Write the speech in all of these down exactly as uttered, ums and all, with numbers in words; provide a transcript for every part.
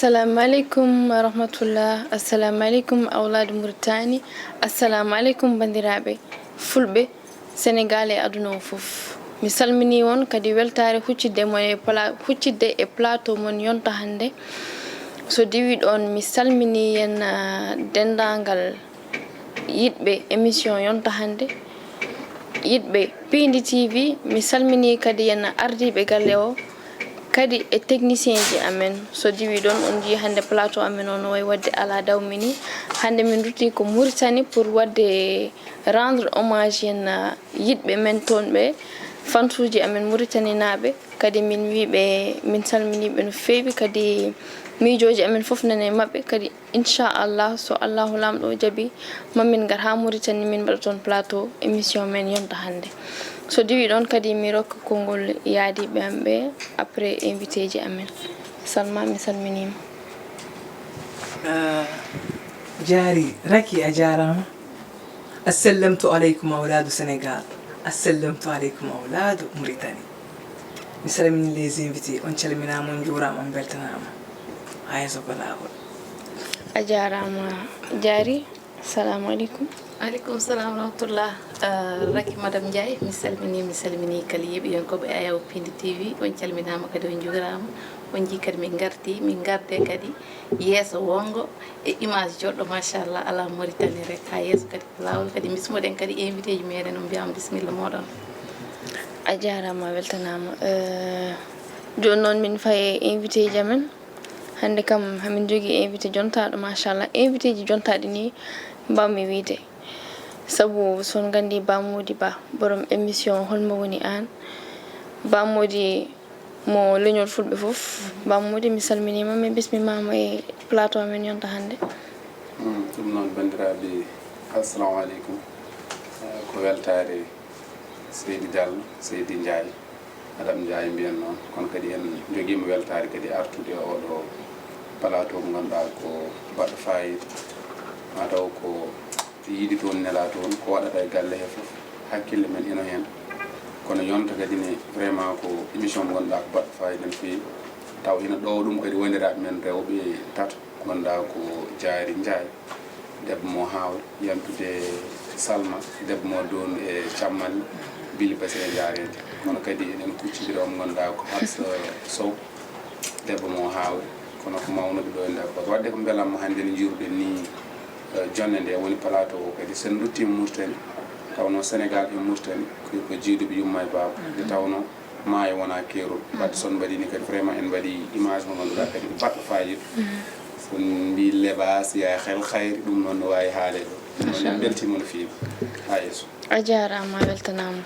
Assalamu aleykum wa rahmatullah. Assalamu aleykum, awlaadu Muritani. Assalamu aleykum, banndiraaɓe fulɓe Senegaal e aduna o fof. Mi salminii on kadi weltaare huccitde mon e pla-, huccitde e plateau mon yonta hannde. So diwi ɗoon, mi salminii en, ah, denndaangal yiɗɓe émission yonta hannde, yiɗɓe Piindi T V. Mi salminii kadi en ardiiɓe galle o, kadi e technicien ji amen. So diwi ɗoon, on njii hannde plateau amen o no wayi waɗde alaa dawmi ni. Hannde min ruttii ko Mauritanie pour waɗde rendre hommage en, ah, yiɗɓe men toon ɓe, fansuuji amen Mauritanie naaɓe. Kadi min wii ɓe, min salminii ɓe no feewi, kadi miijooji amen fof nana e maɓɓe. Kadi inchallah, so Allahu Laamɗo o jaɓi, ma min ngar haa Mauritanie, min mbaɗa toon plateau émission men yonta hannde. So diwi ɗoon kadi, mi rokka konngol yaadiiɓe am ɓe, après invité ji amen. Salma, mi salminiima. Ah, Jaari, Raki, a jaaraama. Assallamtu aleykum awlaadu Senegaal. Assallamtu aleykum awlaadu Muritani. Mi salmini les invités, on calminaama, on njuuraama, on mbeltanaama. Haa yeeso ko laawol. A jaaraama Jaari. Assalamu aleykum. Aleykum salam wa rahmatullah. Ah, Raki Madame Ndiaye, mi salminii, mi salminii kala yeeɓiyankooɓe Ayaw Piindi T V. On calminaama kadi, on njuuraama. On njii kadi min ngartii, min ngardii kadi yeeso wonngo e image jooɗɗo, machallah, alaa Mauritanie rek, haa yeeso kadi ko laawol. Kadi mbismoɗen kadi invité ji meɗen, on mbiyaama bisimilla mooɗon. A jaaraama, a weltanaama. Eh, jooni noon min fayi e invité ji amen. Hannde kam hamin njogii invité jontaaɗo, machallah. Invité ji jontaaɗi ni mbawmi wiide. Sabu so on nganndi Ba Moody Ba, borom émission Hol mo woni aan? Ba Moody mo leñol fulɓe fof. Ba Moody, mi salminiima, mi bismimaama e plateau amen yonta hannde. Mm, ɗum noon, banndiraaɓe, assalamu aleykum. Eh, ko weltaare Seydi Diallo, Seydi Ndiaye, Madame Ndiaye mbiyen noon. Kono kadi en njogiima weltaare kadi artude e oɗo plateau mo ngannduɗaa ko baɗɗo faayiida. Mataw ko yiɗi toon, nela toon, ko waɗata e galle he fof, hakkille men ina heen. Kono yonta kadi ne, vraiment ko émission mo ngannduɗaa ko baɗɗo faayiida no feewi. Taw ina ɗowa ɗum kadi wondiraaɓe men rewɓe tato, ngannduɗaa ko Jaari Ndiaye, debbo mo Haawri, yantude Salma, debbo mo Doondu e Cammal, Bili Basira Jaareejo. Kono kadi eɗen kuccondira o mo ngannduɗaa ko Hafsa Sow, debbo mo Haawri. Kono ko mawnuɓe ɗo e nder Fouta. Waɗde ko mbelamma hannde no njiiruɗen ni, eh, jonnde nde woni plateau o kadi. So en nduttiima Mauritanie, tawnoo Senegaal e Mauritanie ko, ko jiiduɓe yumma e baaba. Nde tawnoo maayo wonaa keerol. Wadde so on mbaɗii ni kadi, vraiment en mbaɗii image mo ngannduɗaa kadi ko baɗɗo faayiida. So on mbii lebas, yaa xel xayri, ɗum noon no waawi haaleede. Ɗum noon en mbeltiima no feewi. Haa yeeso. A jaaraama, a weltanaama.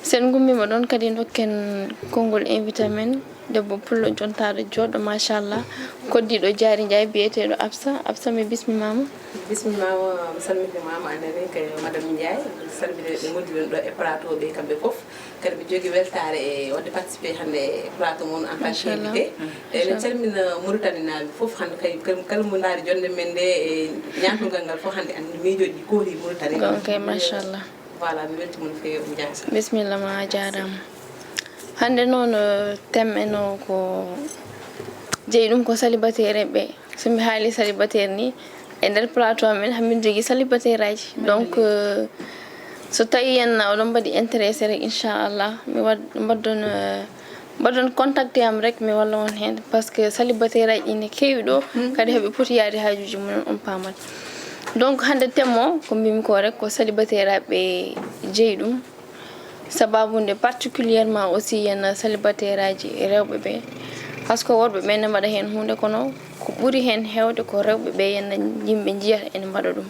So en ngummiima ɗoon kadi, ndokken konngol invité men, debbo pullo jontaaɗo jooɗɗo, machallah, koddiiɗo Jaari Ndiaye, biyeteeɗo Absa. Absa, mi bismimaama. Bismimaama, mi salminimaama, aan ne kay, Madame Ndiaye, mi salmina ɓe ngonduɗen ɗo e plateau ɓe kamɓe fof. Kadi mi jogii weltaare e waɗde participé hannde e plateau mon en tant que invité. Eɗen calmina Mauritanie naaɓe fof hannde kay, kal-, kala mo ndaari jonnde men nde e ñaatungal ngal fof hannde, anndi miijooji ɗi koori Mauritanie. Gonga kay, machallah. Voilà, mi weltiima no feewi, on njaaraama. Bisimilla ma, a jaaraama. Hannde noon, eh, thème en o ko jeyi ɗum ko célibataire ɓe. So mi haalii célibataire ni, e nder plateau amen, hamin njogii célibataire aji. Donc, eh, so tawii en oɗon mbaɗi intéressé rek, inchallah, mi wad-, mbaddon, eh, mbaɗon contacté am rek, mi walla on heen. Par ce que célibataire aji ɗi ne keewi ɗo, kadi haɓe poti yaade haajuuji mumen, on paamat. Donc, hannde thème o, ko mbimi ko rek, ko célibataire aji ɓe jeyi ɗum. Sababu nde particulièrement aussi, yenna célibataire aji rewɓe ɓe, par ce que worɓe ɓe ne mbaɗa heen huunde, kono ko ɓuri heen heewde ko rewɓe ɓe, yenna yimɓe njiyata ene mbaɗa ɗum.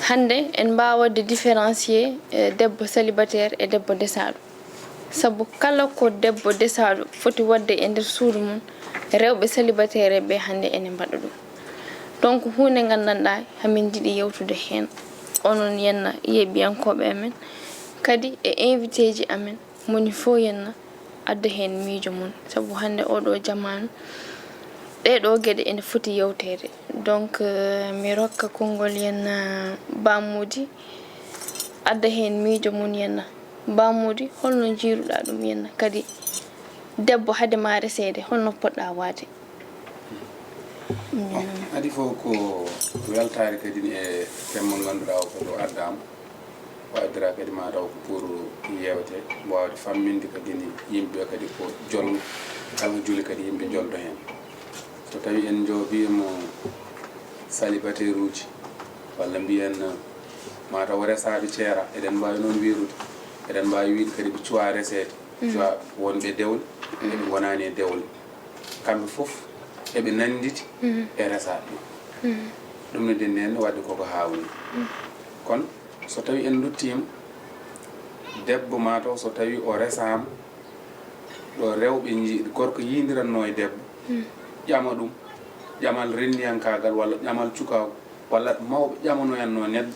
Hannde en mbaawa waɗde différencier, eh, debbo célibataire e debbo desaaɗo. Sabu kala ko debbo desaaɗo foti waɗde e nder suudu mum, rewɓe célibataire ɓe hannde ene mbaɗa ɗum. Donc, huunde nganndanɗaa hamin njiɗi yewtude heen, onon yenna yeeɓiyankooɓe amen, kadi e invité ji amen, moni fof yenna adda heen miijo mum. Sabu hannde oɗo jamaanu, ɗee ɗoo geɗe ene foti yewteede. Donc, eh, mi rokka konngol yenna Ba Moody, adda heen miijo mum yenna. Ba Moody, holno njiiruɗaa ɗum yenna? Kadi debbo hade ma reseede, holno poɗɗaa waade? Adi fof ko weltaare kadi e thème mo ngannduɗaa o kadi o addaama. O addira kadi mataw ko pour yewte, waawde famminde kadi yimɓe kadi ko jolngo, kala ko joli kadi yimɓe joldo heen. So tawi en njoobiima célibataire uji, walla mbiyen mataw resaaɓe ceera, eɗen mbaawi noon wiirude, eɗen mbaawi wiide kadi ɓe cuwaa reseede, cuwaa wonɓe dewle, eɓe ngonaani e dewle. Kamɓe fof eɓe nannditi e resaaɓe ɓe. Ɗum ne denndi heen waɗde koko haawni. Kono so tawi en nduttiima, debbo mataw so tawi o resaama, ɗo rewɓe nji-, gorko yiindiranno e debbo, ƴama ɗum, ƴamal renndiyankaagal walla ƴamal cukaagu, walla mawɓe ƴamanoyanno neɗɗo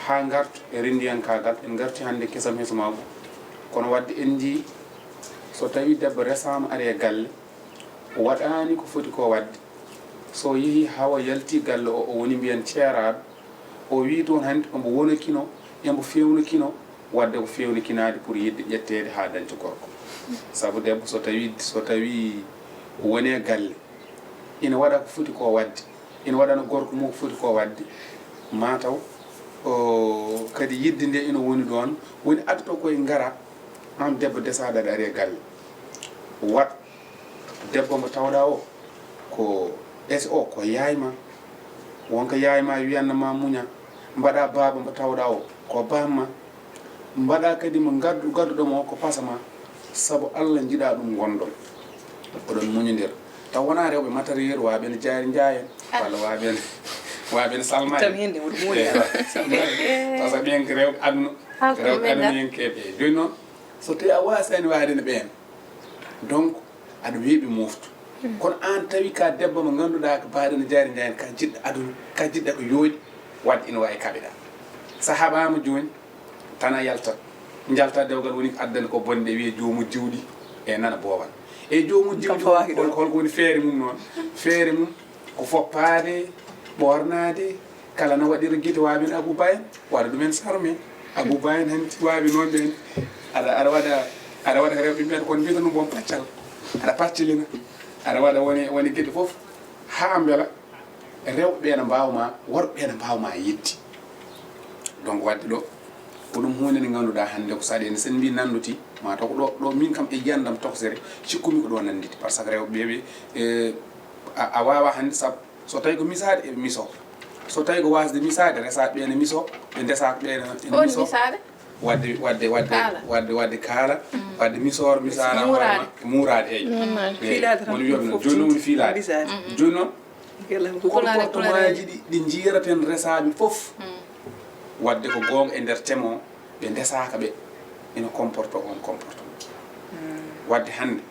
haa ngarta e renndiyankaagal, en ngarti hannde kesam hesumaagu. Kono waɗde en njii, so tawi debbo resaama ari e galle, o waɗaani ko foti ko waɗde. So yehii haa o yalti galle o, o woni mbiyen ceeraaɗo, o wii toon hannde omo wonokino, emo feewnokino waɗde ko feewnokinaade pour yiɗde ƴetteede haa dañta gorko. Sabu debbo so tawi, so tawi woni e galle, ina waɗa ko foti ko waɗde, ina waɗana gorko mum ko foti ko waɗde, mataw o kadi yiɗde nde ina woni ɗoon, woni addoto koye ngara, aan debbo desaaɗo aɗa ari e galle. Waɗ debbo mo tawɗaa o ko S O, ko yaay ma. Wonko yaay ma wiyanna ma muña. Mbaɗa baaba mo tawɗaa o ko baam ma. Mbaɗa kadi mo ngaddu-, gadduɗo mo o ko pasa ma. Sabu Allah njiɗa ɗum ngonɗon. Oɗon muñondir. Taw wonaa rewɓe matériel, waaɓe ne jaari njaayen. Walla waaɓe ne, waaɓe ne salma en. Tan hende woto moƴƴi. Eh, parce que ɓen ko rewɓe aduna. Rewɓe aduna en keɓe. Jooni noon, so tawi a waasani waade ne ɓeen. Donc, aɗa weeɓi moftu. Kono aan tawi ka debbo mo ngannduɗaa ko baaɗo ne jaari njaayen, ka jiɗɗo aduna, ka jiɗɗa ko yooɗi, wadde ina waawi kaɓeɗaa. Sa haɓaama jooni, tan a yaltat. Njalta dewgal woni ko addani ko bonde, wiye joomu jiwɗi e nana boowal. E joomu jiwɗi hol-, holko woni feere mum noon? Feere mum ko foppaade, ɓoornaade, kala na waɗira gite waawi men Abou Bayen, waɗa ɗumen sarme. Abou Bayen hannti waawi noon ɓeen. Aɗa, aɗa waɗa, aɗa waɗa ko rewɓe mbiyata kon mbiyata ɗum bon paccal. Aɗa paccilina. Aɗa waɗa woni, woni gite fof haa mbela rewɓe ɓee na mbaawa ma, worɓe ɓee na mbaawa ma yidde. Donc waɗde ɗo, ko ɗum huunde nde ngannduɗaa hannde ko saɗeende. Sen mbi nanndoti, ma taw ko ɗo, ɗo min kam e yiyannde am tokosere, cikkumi ko ɗo nannditi. Parce que rewɓe ɓee, ɓe, eh, a, a waawa hannde sabu so tawi ko misaade, eɓe misoo. So tawi ko waasde misaade, resaa ɓee ne misoo, ɓe ndesaa ɓee ne, ene misoo. Waɗde, waɗde, waɗde, waɗde, waɗde kaala, waɗde misoor, misaara hoore ma, muuraade, eey. Eey, fiilaade tan woni wiyoɓe noon. Jooni noon woni fiilaade. Jooni noon, comportement aji ɗi, ɗi njiyraten resaaɓe fof. Waɗde ko goonga e nder thème o, ɓe ndesaaka ɓe ina comporte on comportement. Waɗde hannde,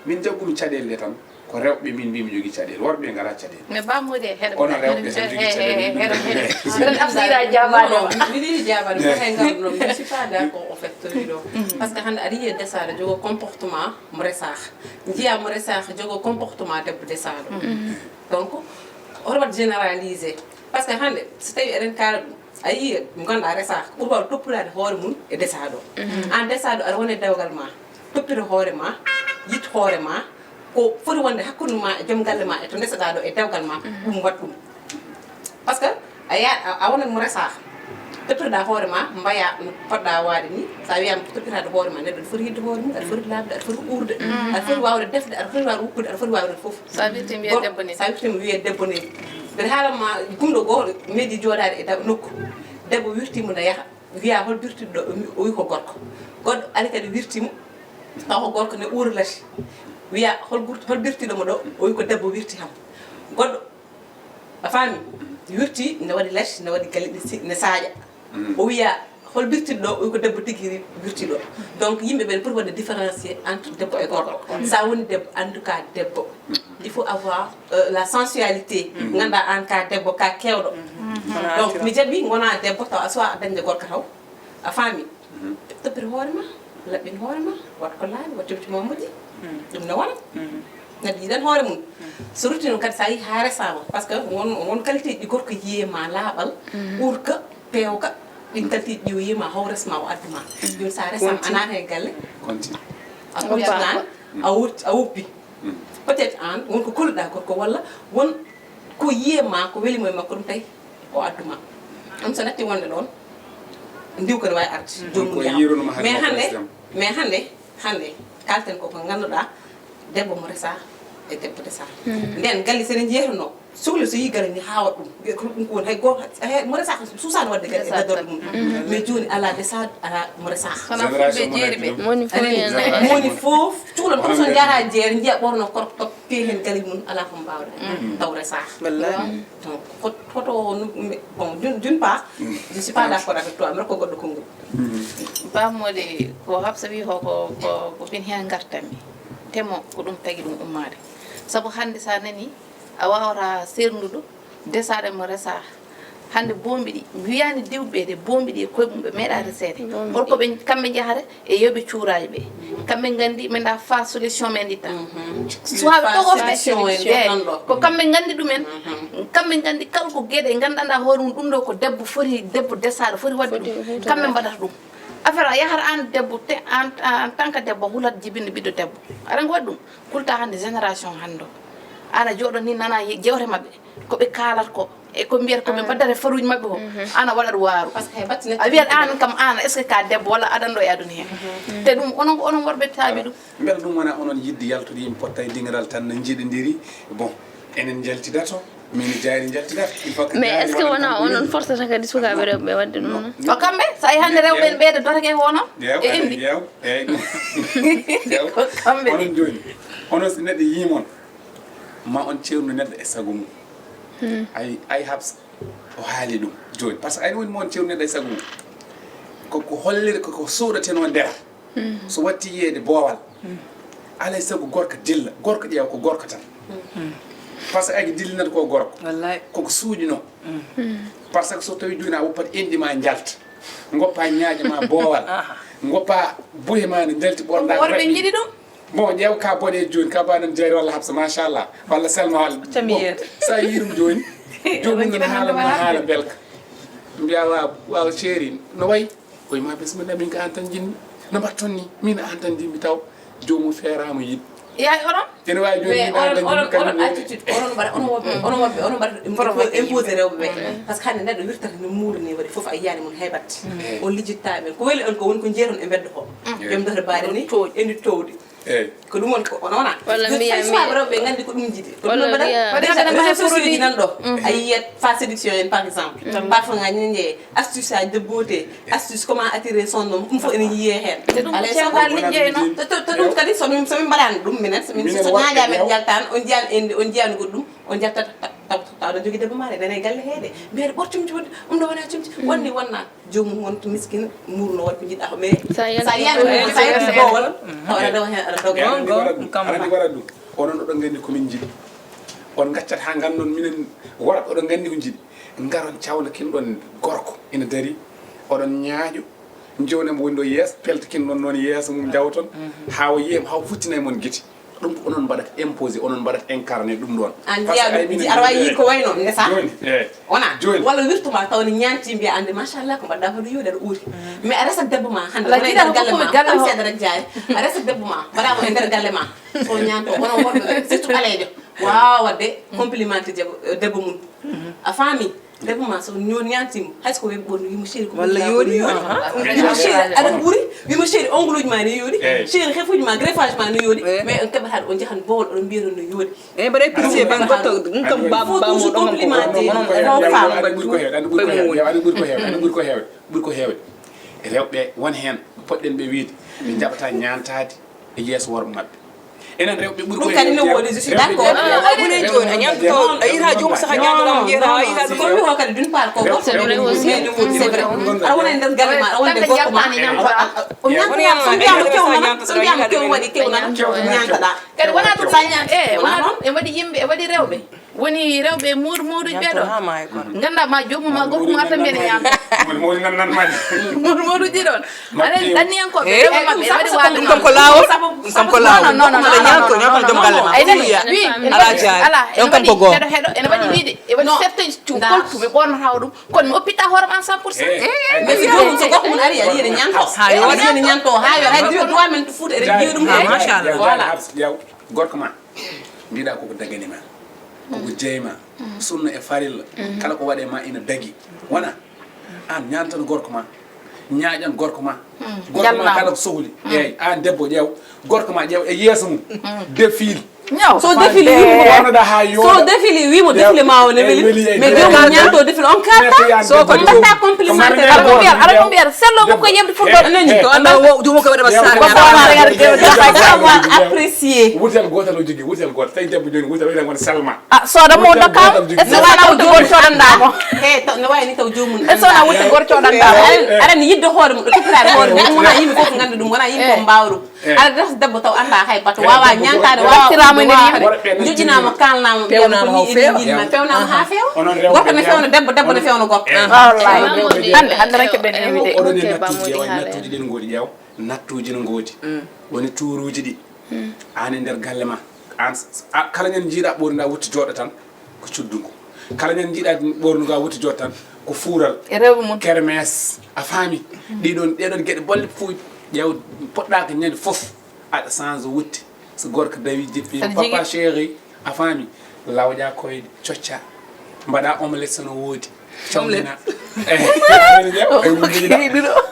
min jaggumi caɗeele ɗe tan, ko rewɓe min mbi mi jogii caɗeele, worɓe ɓe ngalaa caɗeele. Mais Ba Mody, heɗo kono rewɓe tan jogii caɗeele. Ɗon afsira jaabaade. Non, mi nini jaabaade, ko hay ngarno, mi suis pas d'accord, en fait, to ɗo. Parce que hannde aɗa yiya desaaɗo jogo comportement mo resaaka. Njiya mo resaaka jogo comportement debbo desaaɗo. Donc, oto waɗ généraliser. Parce que hannde, so tawi eɗen kaala ɗum, a yii mo ngannduɗaa resaaka, ɓuri waawde toppiraade hoore mum e desaaɗo. Aan desaaɗo aɗa woni e dewgal ma, toppito hoore ma, yit hoore ma, ko foti wonde hakkunde ma e joom galle ma e to ndeseɗaa ɗo e dewgal ma, ɗum waɗ ɗum. Parce que a ya-, a, a wonat mo resaaka, toppitoɗaa hoore ma, mbaya no poɗɗaa waade ni. So a wiyaama ko toppitaade hoore ma, neɗɗo aɗa foti yidde hoore mum, aɗa foti laaɓde, aɗa foti uurde, aɗa foti waawde defde, aɗa foti waawde woppude, aɗa foti waawde fof. So a wirtiima wiye debbo ni. So a wirtiima wiye debbo ni. Mbeɗa haalan ma, gumɗo gooto meeɗi jooɗaade e daw-, nokku. Debbo wirtiima na yaha, wiya hol birtiɗo ɗo? O wi ko gorko. Goɗɗo ari kadi wirtiima, taw ko gorko ne uura lati. Wiya hol gur-, hol birtiɗo mo ɗo? O wi ko debbo wirti kam. Goɗɗo, a faami? Wirti, ne waɗi lati, ne waɗi galle ɗi si-, ne saaƴa. O wiya hol birtiɗo ɗo? O wi ko debbo tigi ri-, wirti ɗo. Donc yimɓe ɓen poti waɗde différencier entre debbo e gorko. Sa woni debbo, en tout cas debbo, il faut avoir, euh, la sensualité. Ngannduɗaa aan ka debbo, ka keewɗo. Donc mi jaɓi ngona debbo taw a suwa dañde gorko taw. A faami? Toppito hoore ma, laɓɓin hoore ma, waɗ ko laaɓi, waɗ toppito ma moƴƴi. Ɗum ne wona. Neɗɗo yiɗan hoore mum. So rutti noon kadi, so a yii haa resaama, parce que won, won qualité ji ɗi gorko yiye ma, laaɓal, uurka, peewka, ɗin qualité ji ɗi o yiye ma, haw resma, o addu ma. Jooni so a resaama, a naata e galle, a woppi, a woppi. Peut-être aan won ko koluɗaa gorko walla won ko yiye ma ko weli mo e makko ɗum tawi o addu ma. Ɗum so natti wonde ɗoon ndiwka ne waawi arde joomum yaha. Mais hannde mais hannde hannde kalten ko ko ngannduɗaa debbo mo resaa e debbo desaa. Nden galle so ene jeeyanoo sukli so yii galle ni haawat ɗum wiya ko ɗum ko woni hay gooto hay mo resaa suusaani waɗde galle e daddorde mum. Mais jooni alaa desaa alaa mo resaa. Génération mo natti ɗum. Moni fof cuulan ɗum so jaraa jeere njiya ɓorno korko top ke heen galle mum alaa ko mbaawɗa taw resaa. Donc hoto bon d'une part je suis pas d'accord avec toi mbiɗa ko goɗɗo konngol. Bamode ko habsa wi ko ko ko bin hen gartami temo ko ɗum tagi ɗum ummaade. Sabu hannde so a nani a waawata seerndude desaade mo resaa. Hannde boombi ɗi wiyaani diwɓe de boombi ɗi e koye mum ɓe meeɗa reseede. Holko ɓe kamɓe njahata e yewɓe cuuraaji ɓe. Kamɓe nganndi min ɗa fa solution men ɗitta. Suwaaɓe togoɓe. Ko kamɓe nganndi ɗumen. Kamɓe nganndi kala ko geɗe nganndanɗa hoore mum ɗum ɗo ko debbo foti debbo desaɗo foti waɗde ɗum. Kamɓe mbaɗata ɗum. Affaire a yahata an debbo te en tant que debbo hulat jibinde ɓiɗɗo debbo aɗa ngo waɗi ɗum. Kulta hannde génération hannde o ana jooɗo ni nana jewte maɓɓe ko ɓe kaalat ko e ko mbiyata ko ɓe mbaddata faruuji maɓɓe ko ana waɗat waaru. A wiyat an kam an est ce que ka debbo walla aɗan ɗo e aduna heen. Te ɗum onon onon worɓe taaɓi ɗum. Mbela ɗum wona onon yiɗde yaltude yimɓe potta e dingiral tan no njiɗodiri. Bon, enen njaltidato min jaari njaltidato. Mais est ce que wona onon forcata kadi sukaaɓe rewɓe ɓe waɗde ɗum noon? Ko kamɓe so a yi hannde rewɓe en ɓeyda dotake ko onon e indi. Eyyi ɗum. Eyyi ɗum. Onon jooni onon so neɗɗo yii mon ma on ceernu neɗɗo e sago mum. Ay ay habsa o haali ɗum jooni par ce que ayni woni ma on ceernu neɗɗo e sago mum. Koko holliri koko suuɗatenoo nder so watti yiyeede boowal. Alay sago gorko dilla gorko ƴeewa ko gorko tan. Par ce que agi dillinata ko gorko koko suuɗinoo. Par ce que so tawi jooni a woppat enɗi ma njalta. Ngoppa ñaaƴe ma boowal. Ngoppa buhe ma ne njalti ɓorɗa. Worɓe njiɗi ɗum. Bon ƴeew ka boɗe jooni ka ba nan jeeri walla habsa machallah walla selma walla. Bon sa yii ɗum jooni joomum nan haala mum haala belka. Mbiya waaw waaw chéri no wayi. Oy ma bismillah min ka an tan jinmi no mbatton ni min an tan jinmi taw. Joomum feeraama yiɗ. Yaay onon. Ene waawi jooni min an tan jinmi kañum attitude onon mbaɗa onon woɓɓe onon woɓɓe onon mbaɗa impose rewɓe ɓe. Par ce que hannde neɗɗo wirtata no muuri ni waɗi fof a yiyaani mum heɓat. On lijjittaɓe ko weli on ko woni ko jeeton e mbeddo ko. Joom dota baade ni eni towdi. Eyyi. Ko ɗum woni ko on wona. Walla mbiya mi suwaaɓe rewɓe nganndi ko ɗum jiɗi ko ɗum mbaɗa. Déjà ɗa mbaɗa sociéji nan ɗo a yiyat fa séduction en par exemple. Parfum ngaji ne jeeye astuce aji de beauté. Astuce comment attirer son homme ɗum fof ene yiyee heen. Alay sago to ɗum kadi somin somin mbaɗaani ɗum minen somin so ñaaƴa men jaltaani on jiyaani enndi on jiyaani goɗɗum. On jaltat taw taw aɗa jogii debbo ma de nana e galle hee de mbiyaɗa ɓortumji wonde ɗum ɗo wona comci wonni wonna. Joomum won to miskina muurno waɗi ko njiɗɗa ko mais sa yalti sa yalti bowol taw aɗa rewa heen aɗa doga. Aɗa andi waɗat ɗum onon oɗon nganndi komin njiɗi. On ngaccat haa nganndon minen worɓe oɗon nganndi ko njiɗi. Ngaron cawla kinɗon gorko ina darii oɗon ñaaƴo. Jowne mo woni ɗo yeeso pelta kinɗon noon yeeso mum njawoton haa o yiya haw futtinay mon gite. Ɗum ko onon mbaɗata imposé onon mbaɗata incarné ɗum ɗoon. An jeyaa ɗum ji aɗa waawi yiide ko wayi noon ndesa. Jooni eyi. Wona jooni walla wirtu ma taw ne ñaanti mbiya annde machallah ko mbaɗɗa ko no yooɗi aɗa uuri. Mais a resat debbo ma hannde wona e nder galle ma kam seeɗa rek jaari a resat debbo ma mbaɗa mo e nder galle ma. So ñaanto onon worɓe ɓe surtout ɓaleejo waawa waɗde complimenté debbo mum. A faami. Debbo ma so ñaantiima hay so ko weɓi ɓoɗɗo wimo chéri ko walla yooɗi wimo chéri aɗa ɓuuri wimo chéri ongluji ma ne yooɗi chéri hefuji ma greffage ma ne yooɗi. Mais on keɓata ɗo on jahan bowol oɗon mbiya ɗon no yooɗi. Eyi mbaɗa pulsier ɓen gotto ɗum kam bambamoɗoaɗa ɓuuri ko heewde aɗa ɓuuri ko heewde aɗa ɓuuri ko heewde ɓuuri ko heewde. Rewɓe won heen poɗɗen ɓe wiide ɓe njaɓata ñaantaade e yeeso worɓe maɓɓe. Enen rewɓe ɓuri ko kadi ne wodi je suis d'accord. Ay bune joni a ñanto a yira jom saha ñanto lam jera a yira ko mi ho kadi d'une part ko ko c'est vrai c'est vrai. A wona nder galle ma a wona nder gorko ma o ñanto so mbiyama kew nana so mbiyama kew wadi kew nana ñantaɗa. Kadi wona ɗum sa ñanti e wona ɗum e waɗi yimɓe e waɗi rewɓe. Woni rewɓe e moodu mooduji ɓee ɗo ngannda ma joomum ma gorko ma tan mbiyani ñaam. Moodu moodu nan nan mani. Moodu mooduji ɗon aɗa anniyankooɓe rewɓe maɓɓe ene waɗi waade ɗum kam ko laawol. Ɗum kam ko laawol non non non ñaanto ñaanto joom galle ma wi ala jaari ɗon kam ko goonga. Heɗo heɗo ene waɗi wiide e waɗi certains coltu ɓe ɓornata o ɗum kono mi oppitta hoore ma cent pour cent. Mais si joomum so gorko mum ari a yiyene ñaanto ha yo waɗi yene ñaanto ha yo hay diwa droit men to fuuta eɗen jiya ɗum machallah. Voilà. Gorko ma Mbiɗa koko daganima, koko jeeyma. Sunna e farilla, kala ko waɗe ma ina dagi. Wona an ñaantan gorko ma, ñaaƴan gorko ma. Gorko ma kala ko sohli. Eyyi, an debbo, ƴeew gorko ma, ƴeew e yeeso mum, défile. So défile wimo, wanoɗa ha so défile wimo défile ma o ne weli, mais jomum ñanto défile on kata. So ko mbatta complimenté. Aɗa ko mbiyata, aɗa ko mbiyata sello mo ko yemde fottoɗo nani to anda wo dum ko wada sar. Ko ko wara yar de. Apprécier. Wutel gotal o jogi, wutel gotal. Tawi debbo joni wutel wayla ngon salma. A soda mo dakam. E so wana wuti gor codanɗa mo. E to no wayni taw jomum. E so na wuti gor codanɗa mo. Aɗa ni yidde hoore mum, ɗo toppitaade hoore mum, ɗum wona yimɓe fof nganndu ɗum, wona yimɓe fof mbaawa ɗum. Aɗa resa debbo taw annda hay bato, wawa ñantaade, wawa. Joƴƴinama, kalnama, mbiyama ko ni e ɗin yimma, fewnama ha fewa. Gorko ne fewna debbo, debbo ne fewna gorko. Hande hande ranke ɓen invité. Oɗon e nattuji, ƴeewa nattuji ɗin ngoodi, ƴeew nattuji no ngoodi. Woni tuuruji ɗi. An e nder galle ma, an kala ñande jiiɗa ɓornida wutti jooɗo tan ko cuddugu. Kala ñande jiiɗa ɓornuga wutti jooɗo tan ko fuural. E rewɓe mum. Kermes, a faami? Ɗiɗon ɗeɗon geɗe bolle fof ƴeew, poɗɗaka ñande fof aɗa change wutte. So gorko dawi jippi papa chéri, a faami? Lawƴa koyɗe, cocca, mbaɗa omelette so no woodi. Cawlina.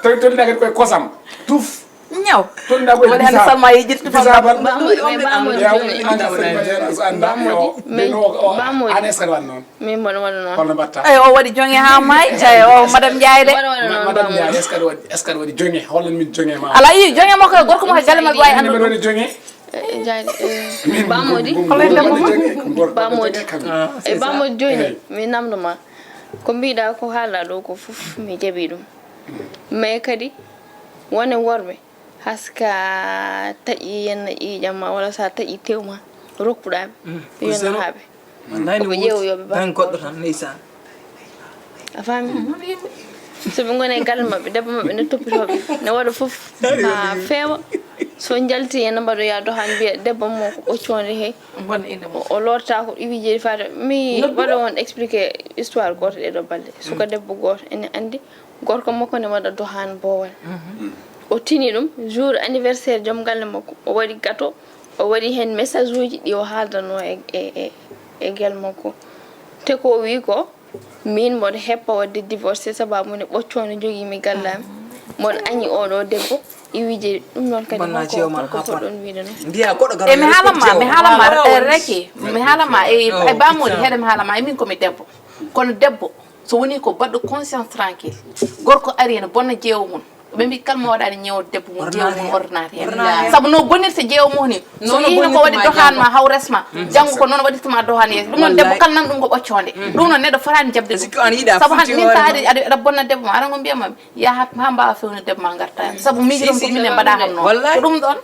Tolina kadi koye kosam tuf. Ñaw. Tolina koye woni hande salma yejirti fa. Bamodi. Bamodi. Min mboɗo waɗa noon. Holno mbatta? Eyi o waɗi joŋe ha maayi. Eyi o madame Ndiaye de. Madame Ndiaye, est ce que aɗa waɗi, est ce que aɗa waɗi joŋe? Hollan min joŋe ma. Ala yi joŋe makko e gorko makko e galle makko wawi andude. Min mbaɗa waɗi joŋe. Bamodi. Bamodi. E bamodi joni mi namdo ma. Ko mbiɗa ko haalɗa ɗo ko fof mi jaɓi ɗum. Mais kadi wone worɓe haska taƴi yenna ƴiiƴam ma walla sa taƴi tew ma rokkuɗaɓe. Yennahaɓe. Ko ƴeewoyoɓe ba goɗɗo tan neysan. A faami? Soɓe gona e galle maɓɓe debbo maɓɓe ne toppitoɓe ne waɗa fof ha feewa. So jalti ene mbaɗoya dohan mbiya debbo mo ko ɓocconde he. O lorta ko iwi jeeɗi fata mi waɗa on expliqué histoire goto ɗeɗo balɗe. Suka debbo goto ene andi gorko makko ne waɗa dohan bowal. O tini ɗum jour anniversaire joom galle makko o waɗi gato. O waɗi heen message uji ɗi o haaldanoo e e e e gel makko. Te ko o wii ko miin mboɗo heppa waɗde divorcé sababu nde ɓoccoo nde jogii mi gallaami. Mboɗo añi oɗo debbo iwije ɗum noon kadi holko holko poɗɗon wiide noon. Mbiya goɗɗo garo e mi haalama mi haalama reki mi haalama e e bamoni heɗe mi haalama e min komi debbo kono debbo so woni ko baɗɗo conscience tranquille gorko ari ene bonna jeewo mum. Ɓe mbi kalma waɗani ñewo debbo mum jeewo mum ordinateur sabu no bonirta jeewo mum ni so yino ko waɗi dohan ma haw resma janngo ko noon waɗirtama dohan yeeso ɗum noon debbo kala nan ɗum ko ɓocconde ɗum noon neɗɗo fotani jabde ɗum sabu hande min ka aɗa aɗa bonna debbo ma aɗa ngo mbiyama yaha ha mbawa fewnude debbo ma garta hen sabu miijiɗon ko minen mbaɗa ham noon ko ɗum ɗon.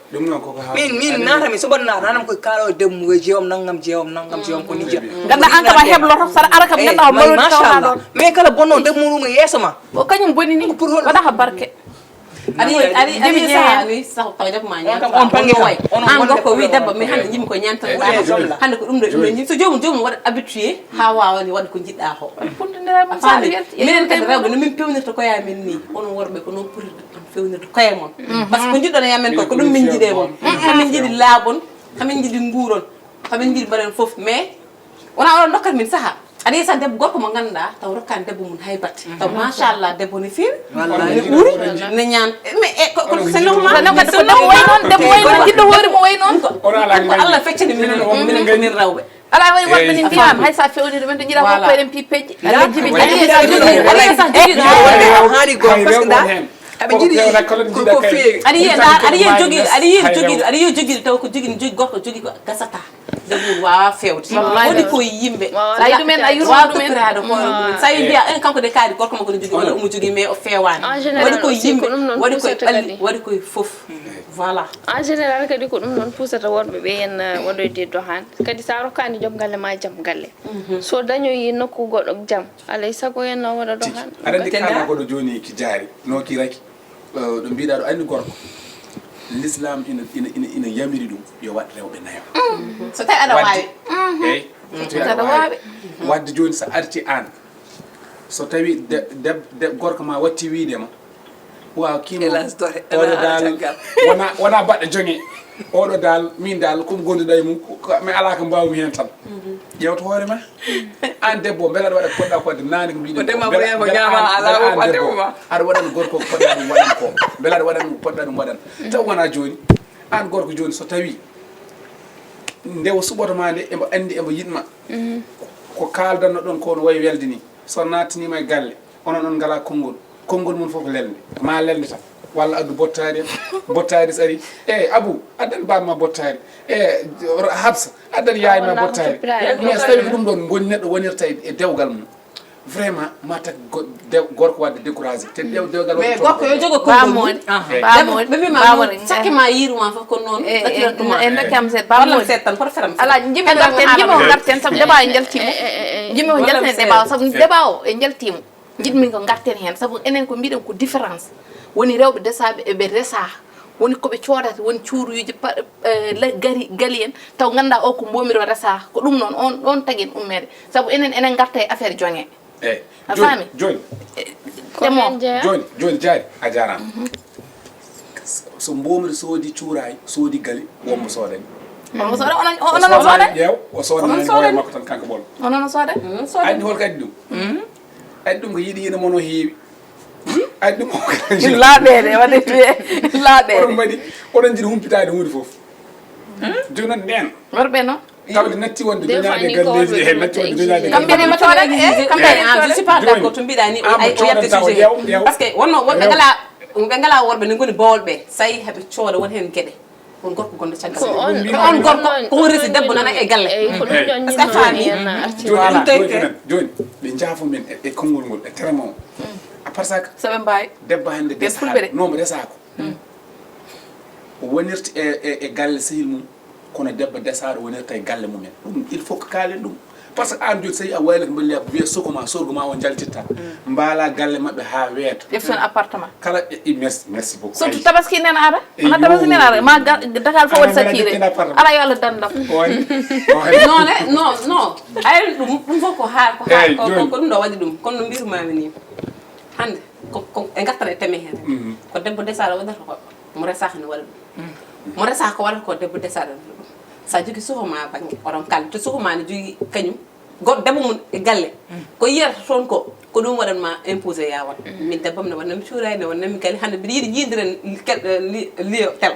Min min natami soɓon nata nanam koye kaalo debbo mum e jeewam nangam jeewam nangam jeewam ko ni jeeya. Ganda an kam a hebloto saɗa ara kam ganda ko mawɗo tawnaɗo. Mais kala bonno debbo mum e yeeso ma. Ko kañum boni ni waɗa ha barke. Ari ari ari saha wi saha taw debbo ma ñanta on bangi way an gorko wi debbo mi hande jimi ko ñanta hande ko ɗum ɗo ɗum ɗo so jomum jomum waɗa habitué ha wawa ni waɗa ko jiɗɗa ko. Minen kadi rewɓe no min pewnirta koye amen ni onon worɓe ko noon poti fewnirde koye mon. Par ce que ko jiɗɗon e amen ko ko ɗum min jiɗe mon. Hamin jiɗi laaɓon, hamin jiɗi nguuron, hamin jiɗi mbaɗen fof mais wona oɗon dokkat min saha. Aɗa yesa debbo gorko mo ganduɗa taw rokkani debbo mum hay batte taw machallah debbo ne fewi ne ɓuuri ne ñaan mais e ko c'est normal c'est normal debbo way noon jiɗɗo hoore mo way noon. Ko Allah feccani minen minen ko min rewɓe. Ala waɗi woɗɓe ni mbiyama hay sa fewniri men to jiɗa ko koyɗen pipeji. Ala jibi jibi ala sa jibi ala sa jibi. Haali gom parce que da aɓe jiɗi ko feewi. Aɗa yiya dar aɗa yiya jogi aɗa yiya jogi aɗa yiya jogi taw ko jogi jogi gorko jogi ko gasata. Debbo wawa fewde woni ko yimɓe. Sa yiɗu men a yurmo ɗumen. Sa yi mbiya en kanko de kaari gorko makko ne jogi walla omo jogi mais o fewani. Waɗi ko yimɓe waɗi koye ɓalli waɗi koye foof. Voilà. En général kadi ko ɗum noon pusata worɓe ɓe en waɗoyde dohan kadi sa rokkani joom galle ma jaam galle. So dañoyi nokku goɗɗo jam alay sago en no waɗa dohan. Aɗa andi kala goɗɗo joni ki jaari no ki raki. Ɗo mbiɗa ɗo andi gorko l'islam ina ina ina ina yamiri ɗum yo waɗ rewɓe nayo. So tawi aɗa wawi. Eyi so tawi aɗa wawi. Wadde joni sa arti an so tawi de de gorko ma watti wiide ma. Waaw kii moom oɗo daal wona wona baɗɗo joŋe. Oɗo dal, min dal, ko mi gonduɗo e mum, ko, mi alaa ko mbaawmi heen tan. Ƴeewto hoore ma. Aan debbo, mbela aɗa waɗa ko poɗɗa ko waɗde naane ko mbiɗen ko. Ko ndema ko yaa ko ɲaama, alaa ko waɗde ma. Aɗa waɗan gorko ko poɗɗa ɗum waɗan ko. Mbela aɗa waɗan ko poɗɗa ɗum waɗan. Taw wonaa jooni. Aan gorko jooni so tawii nde o suɓoto ma nde, emo anndi emo yiɗ ma. Ko kaaldanno ɗon ko no wayi welde ni. So naatiniima e galle, onon on ngalaa konngol. Konngol mon fof ko lelnde. Ma lelnde tan. Walla addu bottaari en. Bottaari so ari. Eey, Abu, addan baaba ma bottaari. Eey, Habsa, addan yaay ma bottaari. Mais so tawii ko ɗum ɗon ngoni neɗɗo wonirta e, e dewgal mum. Vraiment, ma tak go-, dew-, gorko waɗde découragé. Te dew-, dewgal waɗde. Mais gorko yo jogo konngol mum. Bamori. Eey. Bamori. Ɓe mbi ma sakke ma yiiru ma fof ko noon. E, e, e dokkam seeɗa. Bamori. Seeɗa tan, hoto feram. Ala, jimi ngarten, jimi o ngarten, sabu débat e njaltiima. Jimi o njalten débat o, sabu débat o e njaltiima. Njiɗmi ko ngarten heen, sabu enen ko mbiɗen ko différence. Woni rewɓe desaaɓe eɓe resaa. Woni ko ɓe coodata, woni cuuruuji pa-, eh, le-, gari, gali en, taw nganndaa o ko mboomiroo resaa. Ko ɗum noon, on, ɗoon tagi en ummeede. Sabu enen, enen ngarta e affaire joŋe. Eey. A faami? Jooni, jooni. Ko heen jeyaa. Jooni, jooni, Jaari, a jaaraama. So mboomri soodi cuuraay, soodi gali, won mo soodani. Won mo soodani, onon, onon, onon soodani? Ƴeew, o soodani hoore makko tan, kanko ɓolo. Onon o soodani? Anndi hol kadi ɗum? Anndi ɗum ko yiɗi ina mono heewi. Anndi ɗum o kadi. Laaɓeede, waɗde tuye. Laaɓeede. Oɗon mbaɗi, oɗon njiɗi humpitaade huunde fof. Jooni noon ndeen. Worɓe noon. Tawde natti wonde doñaaɗe galleeji, e natti wonde doñaaɗe galleeji. Kamɓe ne ma cooda, eh, kamɓe ne ma cooda. Je suis pas d'accord to mbiɗa ni, o yatti sujet. Parce que wonno woɓɓe ngala, ɓe ngala worɓe ne ngoni bowolɓe. Sayi haɓe cooda won heen geɗe. Won gorko gonɗo caggal. Ko on gorko, ko on resi debbo nana e galle. Est-ce que a faami? Jooni, jooni, jooni, ɓe njaafo min e, e konngol ngol, e terme o. A par ça que saɓe mbaawi. Debbo hannde desa, nomo resaako. O wonirta e, e, e galle sehil mum, kono debbo desaaɗo wonirta e galle mumen. Ɗum, il faut que kaalen ɗum. Par ce que aan jooni, so a waylata mballiya, wiya soko ma, sorgo ma o njaltitta. Mbaala galle maɓɓe haa weeta. Ƴefton appartement. Kala, e, e, merci, merci beaucoup. Surtout tabaski nen ara. Wona tabaski nen ara. Ma ga-, Dakar fof waɗi sakkire. Ala yo Allah dandam. Non, non, non. Ay, ɗum, ɗum fof ko haa, ko haa, ko, ko, ko ɗum ɗo waɗi ɗum. Kono no mbirumami ni. Hannde. Ko, ko e ngartata e teme heen. Ko debbo desaaɗo waɗata ko, mo resaaka ne waɗa ɗum. Mo resaaka ko waɗata ko, debbo desaaɗo waɗata ɗum. So a jogii soho ma bannge, oɗon kalda, te soho ma ne jogii kañum, go-, debbo mum e galle. Ko yiyata toon ko, ko ɗum waɗan ma imposé ya waɗ. Min debbo am ne waɗnami cuuraay, ne waɗnami gali, hannde mbiɗa yiɗi yiidiren li-, kel-, li-, liyo tel.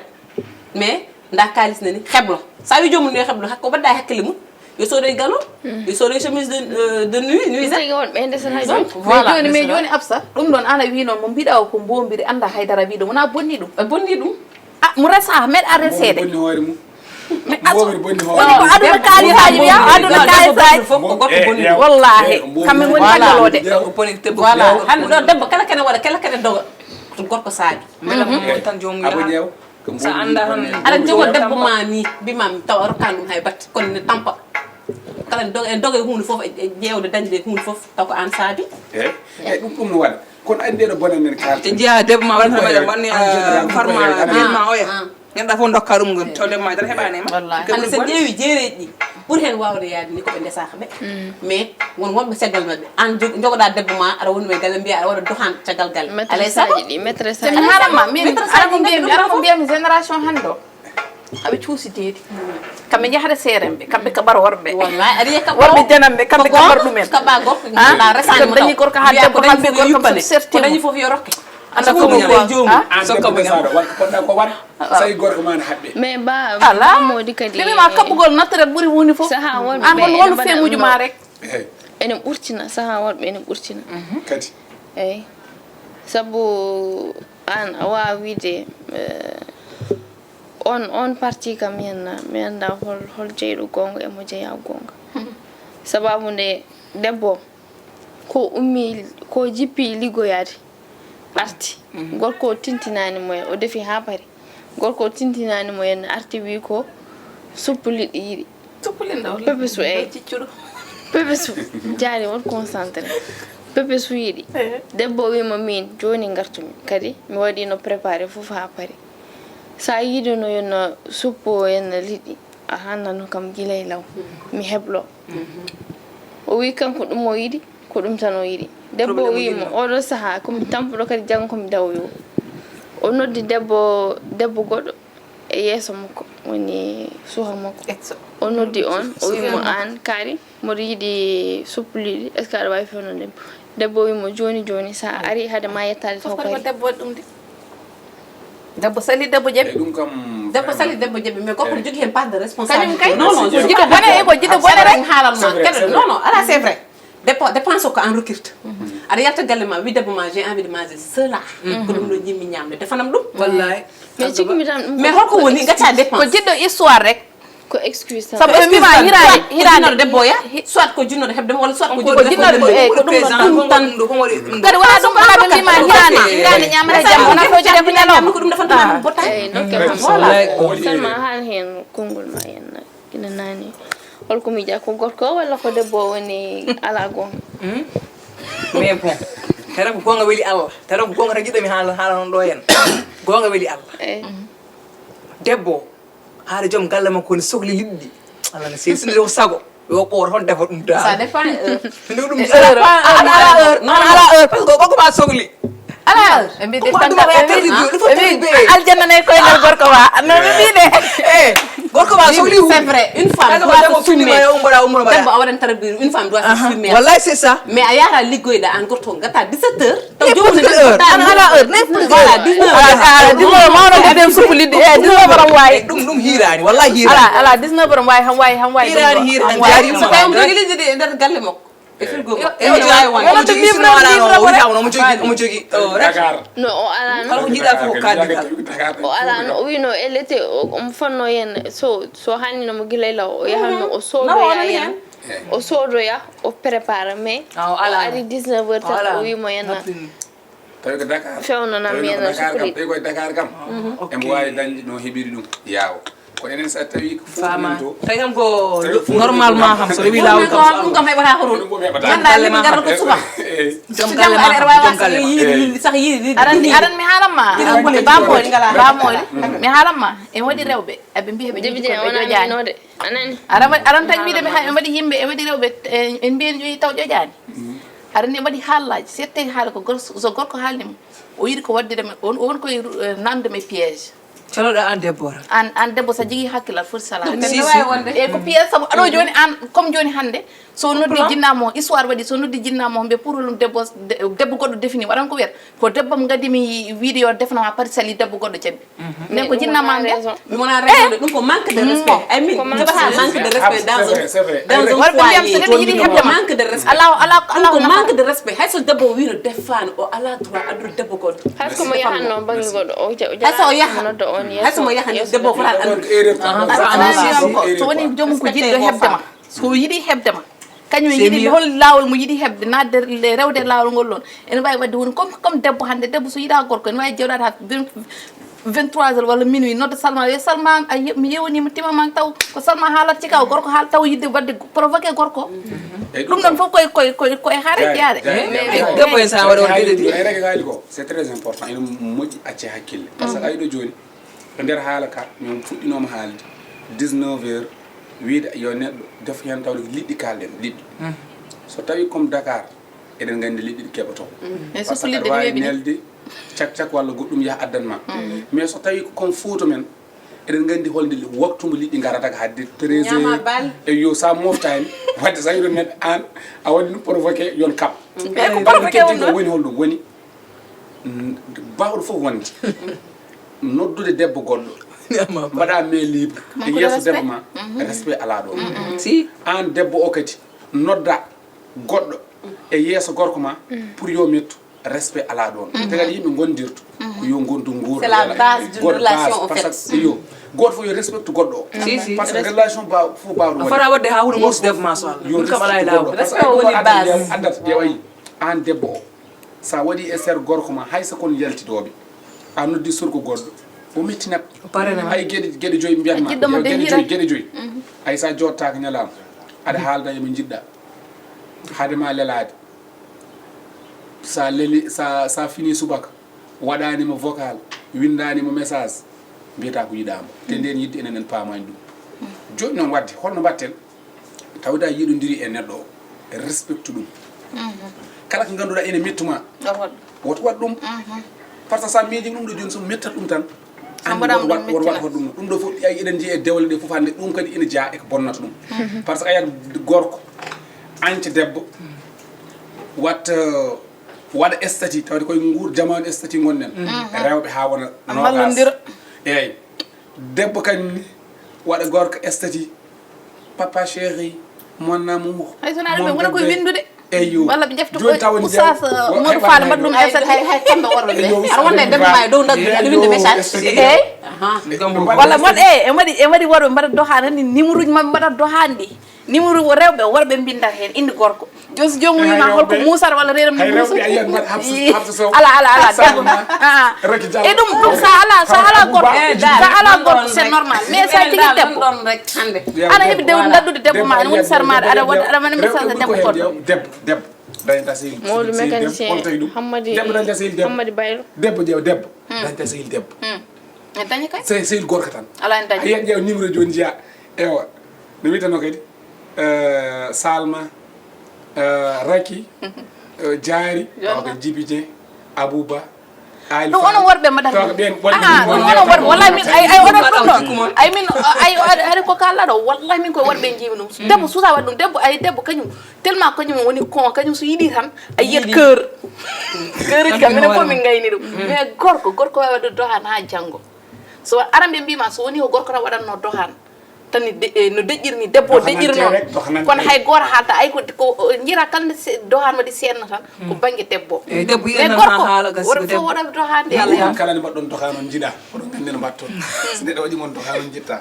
Mais nda kaalis nani heblo. So a wi joomum yo heblo, hakko wadda e hakkille mum. Yo soodoy galo, yo soodoy chemise de, euh, de nuit, nuisette. Tigi won ɓe ndesata jooni. Donc, voilà, jooni, mais ndesata. Jooni Absa, ɗum ɗon ana wino mo mbiɗa o ko mbombiri, annda haydara wiɗo, wona bonni ɗum. E bonni ɗum. Ah, mo resa, meɗa reseede. Bonni hoore mum. Mais aso, bonni hoore mum. Woni ko aduna kaalisaaji wiya, aduna kaalisaaji. Fof ko gorko bonni ɗum. Wallahi, kamɓe ngoni taggolode. Voilà. Hannde ɗo debbo kala kene waɗa, kala kene doga. Ɗum gorko saabi. Mbela ko mo tan joomum yaha. Sa annda tan. Aɗa jogo debbo ma ni, mbima tawa a rokkaani ɗum hay batte, kono ne tampa. Kala en doga, en doga e huunde fof, e, e ƴeewde dañde e huunde fof, taw ko aan saabi. Eey, eey, ɗum, ɗum no waɗa. Kono anndi ɗo bonan men kaalten. Te jeyaa debbo ma waɗa tan mbaɗa wanni, en général, farma, ɗum ko ma oya. Ngannduɗaa fof ndokka ɗum ngon, taw debbo ma tan heɓaani e ma. Wallaahi. Hannde so ƴeewi jeereeji ɗi, ɓuri heen waawde yaade ni ko ɓe ndesaaka ɓe. Mais won wonɓe caggal maɓɓe. Aan jog-, jogoɗaa debbo ma, aɗa woni e galle, mbiya aɗa waɗa dohan caggal galle. Alay sago. Maîtresse aji ɗi, maîtresse aji. Te mi haalan ma, min, aɗa ko mbiyami, aɗa ko mbiyami génération hannde o. Aɓe cuusi deedi. Kamɓe njahata seeremɓe, kamɓe kaɓar worɓe. Wallahi, aɗa yiya kaɓa worɓe jananɓe, kamɓe kaɓar ɗumen. Kaɓa gorko, ah? Kaɓa resani mo taw. Dañi gorko haa debbo, kamɓe gorko fof serti. Ko dañi fof yo rokke. Anda ko mo ko. An debbo saɗa, wat ko poɗɗa ko wat. Sayi gorko ma ne haɓɓe. Mais ba, ba moodi kadi. Ɗum ma kaɓɓugol naturel ɓuri woni fof. Saha won an won won femuji ma rek. Eey. Ene ɓurtina, saha won ɓe ene ɓurtina. Kadi. Eey. Sabu an a waawi wiide, eh, on, on parti kam mi annda, mi annda hol, hol jeyɗo goonga e mo jeyaa goonga. Sababu nde debbo ko ummi, ko jippi liggoyaade. Arti. Gorko o tintinaani mo, o defi haa pari. Gorko o tintinaani mo, en arti wi ko suppu liɗɗi yiɗi. Suppu liɗɗi walla pepesu, eey. Ciccuɗo. Pepesu. Jaari on concentré. Pepesu yiɗi. Ehe. Debbo o wi mo, min jooni ngartumi. Kadi mi waɗino préparé fof haa pari. Sa yiɗino yenno suppu o, yenno liɗɗi, a hannano kam gila e law. Mi heblo. O wi kanko ɗum o yiɗi, ko ɗum tan o yiɗi. Debbo o wi mo, oɗo saha, ko mi tampuɗo kadi janngo ko mi dawoyo. O noddi debbo, debbo goɗɗo. E yeeso makko woni suka makko. O noddi on, o wi mo, "Aan kaari, mboɗo yiɗi suppu liɗɗi, est-ce que aɗa waawi fewnande mi?" Debbo wi mo, "Jooni jooni, so a ari, hade ma yettaade taw kadi." Debbo waɗi ɗum de. Debbo sali, debbo jaɓi. Debbo sali, debbo jaɓi, mais gorko jogii heen part de responsabilité. Kañum kay. Non, non, jiɗo bone e ko jiɗo bone rek. Haalal ma. Non, non, ala, c'est vrai. Dépo-, dépense ko an rokkirta. Aɗa yalta galle ma, wi debbo ma, "J'ai envie de manger cela." Ko ɗum ɗo jiɗmi ñamde, defanam ɗum. Wallahi. Mais cikkumi tan ɗum. Mais holko woni gacca dépense? Ko jiɗɗo histoire rek. Ko excuse tan. Sabu ɓe mbima hiraani, hiraani. Jinnoɗo debbo ya, soit ko jinnoɗo heɓde mo, walla soit ko jinnoɗo heɓde mo. Ko ɗum ɗon tan. Kadi wona ɗum, wona ɓe mbima hiraani, hiraani ñamata jamma, wona fewjede ko ñalawma. Ko ɗum defanta ma botta. Eyi, dokke ma. Seulement haal heen konngol ma heen. Ina naani. Holko miija, ko gorko o walla ko debbo o woni ala goonga? Mais bon, tara ko goonga weli Allah. Tara ko goonga tan jiɗɗo mi haala, haala noon ɗo en. Goonga weli Allah. Eyi. Debbo, haala joom galle makko woni sokli liɗɗi. Allah ne seysinire o sago. Yo ɓoor hon defa ɗum daa. Ça dépend heure. Nde ɗum heure. Ala heure. Non, ala heure. Parce que koko ma sokli. Ala heure. Ɓe mbi ɗum ko defanta, aduna ɓe ɓe mbi, terri biyo, ɗum ko ɓe mbi terri biyo. Aljanna nayi koyngal gorko ma. Non, ɓe mbi de. Eh, gorko ma sokli. C'est vrai. Une femme doit se soumettre. Umra, umra. Debbo a waɗan tarbiya, une femme doit se soumettre. Wallahi, c'est ça. Mais a yaara liggoyɗa an gorko, ngata dix-sept heures. Taw joomum ne heure. An ala heure, n'importe quelle heure. Voilà, dix-neuf heures. Ala, ala, dix-neuf heures, mawɗo ko dem suku liɗɗi. Eh, dix-neuf heures omo wawi. Eh, ɗum, ɗum hiiraani, wallahi hiiraani. Ala, ala, dix-neuf heures omo wawi, ham wawi, ham wawi ɗum ɗo. Hiiraani, hiiraani, jaari. So tawi omo jogii liggey ɗi e nder galle makko. E frigo makko. Eh, omo jogii, omo jogii, omo jogii, omo jogii, omo jogii. Oh, Dakar. No, o alano. Kala ko jiiɗa fof ko kaaldi kala. O alano, o wino e lete, o, omo fonno yen, so, so hanni no mo gila e law, o yahanno, o soodoya yen. O soodoya, o prépare, mais o ari dix-neuf heures tan, o wi mo yen. Tawi ko Dakar. Fewnanam mi en Dakar kam, tawi koye Dakar kam. Emo waawi dañde no heɓiri ɗum yaawo. Ko enen so tawi ko fof faama. Tawi kam ko normalement kam so rewi laawol kam. Ɗum kam heɓata ko toon. Ganduɗa min garata ko suka. Joom galle ma, joom galle ma. Sax yiɗi. Aran, aran mi haalan ma. Bamoli, bamoli. Mi haalan ma. En waɗi rewɓe. Eɓe mbiya ɓe jiɗi ko ɓe ƴoƴaani. Anani. Aran, aran tan wiide mi hay, ɓe mbaɗi yimɓe, ɓe mbaɗi rewɓe, en mbiyen ƴoƴi taw ƴoƴaani. Aran ne mbaɗi haalaji, sette haala ko gorko, so gorko haalni mo. O yiɗi ko waɗde ɗum, on, on koye, eh, nandude mo e piège. Caloɗa an debbo tan. An, an debbo sa jogii hakkil, aɗa foti salaade. Ɗum ne wawi wonde. E ko piège sabu aɗo jooni an, comme jooni hannde, so noddi jinna mo, histoire waɗi, so noddi jinna mo, mbe pour ɗum debbo, de-, debbo goɗɗo defini, waɗan ko wiyata. Ko debbo mo gaddi mi wiide yo defno ma pati sali debbo goɗɗo jaɓi. Mais ko jinna ma nde. Mi wona raison de, ɗum ko manque de respect. Ay min, ko manque de respect dans un, dans un foyer. Wala ɓe mbiyam so neɗɗo yiɗi heɓde ma. Manque de respect. Ala, ala, ala, ɗum ko manque de respect. Hay so debbo o wino defano, o ala droit addude debbo goɗɗo. Hay so mo yahanno bangi goɗɗo, o ja-, o jahanno nodda on yeeso. Hay so mo yahanno debbo fota addude. So woni joomum ko jiɗɗo heɓde ma. So yiɗi heɓde ma. Kañum yiɗi hol laawol mo yiɗi heɓde, naatde le-, rewde laawol ngol ɗon. Ene waawi waɗde woni comme, comme debbo hannde, debbo so yiɗaa gorko, ene waawi jooɗaade haa vingt, vingt-trois heures walla minuit, nodda Salma, wiya, "Salma, a ye-, mi yewnii mo, tima man taw ko Salma haalata cika, o gorko haala taw yiɗde waɗde provoqué gorko." Ɗum ɗon fof koye, koye, koye, koye haare jeyaade. Debbo en sa waɗa on geɗe ɗi. Ay rek haali ko, c'est très important. Ene moƴƴi acce hakkille. Par ce que ay ɗo jooni, e nder haala ka, min fuɗɗinooma haalde dix-neuf heures, wiide yo neɗɗo def heen tawde ko liɗɗi kaalɗen, liɗɗi. So tawi comme Dakar, eɗen nganndi liɗɗi ɗi keɓotoo. Par ce que aɗa waawi nelde cak cak walla goɗɗum yaha addan ma. Mais so tawi ko comme Fuuta men, eɗen nganndi holnde li-, waktu mo liɗɗi ngarata ko hadde treize heures. E yo sa moftaani, wadde sa yiɗo neɗɗo aan, a waɗi ɗum provoqué yon kaɓ. Eyi, ko provoqué woni ɗum. Woni holɗum woni? Mm, baawɗo fof wonde. Noddude debbo goɗɗo. Mbaɗa main libre. E yeeso debbo ma, respect alaa ɗoon. Si. Aan debbo o kadi, nodda goɗɗo e yeeso gorko ma, pour yo mettu, respect alaa ɗoon. Te kadi yimɓe ngondirto, ko yo ngondu nguura. C'est la base d'une relation, en fait. Parce que yo, gooto fof yo respecte goɗɗo o. Si, si. Parce que relation ba-, fof baawɗo woni. A fota waɗde haa huɗo mofti debbo ma so Allah. Ɗum kam alaa e laawol. Respect woni base. Addat ƴeewa yi. Aan debbo o, sa waɗi e seer gorko ma, hay so kon yaltidooɓe, a noddi surgo goɗɗo, o mettinat. Ay geɗe, geɗe joyi mbiyat ma, geɗe joyi, geɗe joyi. Ay sa jooɗtaaka ñalaama, aɗa haalda e mo njiɗɗa, hade ma lelaade. Sa leli, sa, sa fini subaka, waɗaani mo vocal, winndaani mo message, mbiyata ko yiɗaama. Te ndeen yiɗde enen en paamaani ɗum. Jooni noon waɗde, holno mbaɗten? Tawde a yiɗondiri e neɗɗo o, respecte ɗum. Kala ko ngannduɗaa ene mettuma, woto waɗ ɗum. Par ce que sa miiji ɗum ɗo jooni, so mettat ɗum tan, An mbaɗa won ɗum waɗ- won waɗ- hoɗum ɗum ɗo fof ay eɗen jeeya e dewle ɗe fof hannde ɗum kadi ina jeyaa e ko bonnata ɗum. Par ce que a yiyat gorko anca debbo watta waɗa estati tawde koye nguur jamaanu estati gonɗen. Rewɓe haa wona nogas. Eyyi. Debbo kañum ni waɗa gorko estati papa chéri, mon amour. Hay so wonaa ɗum ɓe ngona koye windude. Eyyo. Walla ɓe njefta koye oustaz Modou Fall mbaɗa ɗum estati. Hay kamɓe worɓe ɓe aɗa wonda e debbo ma e dow naggu aɗa winda message. Eyyi. Walla mon e e mbaɗi e mbaɗi worɓe mbaɗa dohaani ni numéro uji maɓɓe mbaɗa dohaani ɗi. Numéro wo rewɓe worɓe mbindat heen inde gorko. Jooni so joomum wiima holko muusata walla reeram ne muusa. Ala ala ala debbo. E ɗum ɗum sa ala sa ala gorko sa ala gorko c'est normal mais sa tigi debbo aɗa heɓi dew daddude debbo ma ene woni sar maɗa aɗa waɗa aɗa waɗa message debbo goɗɗo. Debbo debbo dañta sehil. Mawɗo mécanicien Hammadi Hammadi Baylo. Debbo jeewa debbo dañta sehil debbo. Dañi kay sehil gorko tan. Ala en dañi a yiyat ƴeewa numéro joni jeeya. Ewa no witano kadi. Salma, Raki, Jaari, tawa ko Jibi Dieng, Abouba, Ali ɗum onon worɓe mbaɗata ɗum. Ɗum onon worɓe wallahi min ay ay oɗon ɗum ɗon ay min ay hari ko kalla ɗo wallahi min koye worɓe jiimi ɗum. Debbo suusa waɗi ɗum debbo ay debbo kañum tellement kañum woni kon kañum so yiɗi tan a yiyat keur. Keuruji kam minen fof min gayni ɗum mais gorko gorko wawi waɗde dohan ha janggo. So aran ɓe mbima so woni ko gorko tan waɗatno dohan tan ni de- eh, no deƴƴiri ni debbo o deƴƴiri noon. Kono hay gooto haalta ay ko ko jira kala nde se- dohan waɗi seedna tan ko banggue debbo. Eyyi debbo mais yiɗan gorko haala gasi woto ko fof debbo. Waɗa dohan de Allah. Kala nde mbaɗɗon dohan on jiɗa oɗon gandi no mbaɗton. So neɗɗo waɗi mon dohan on jitta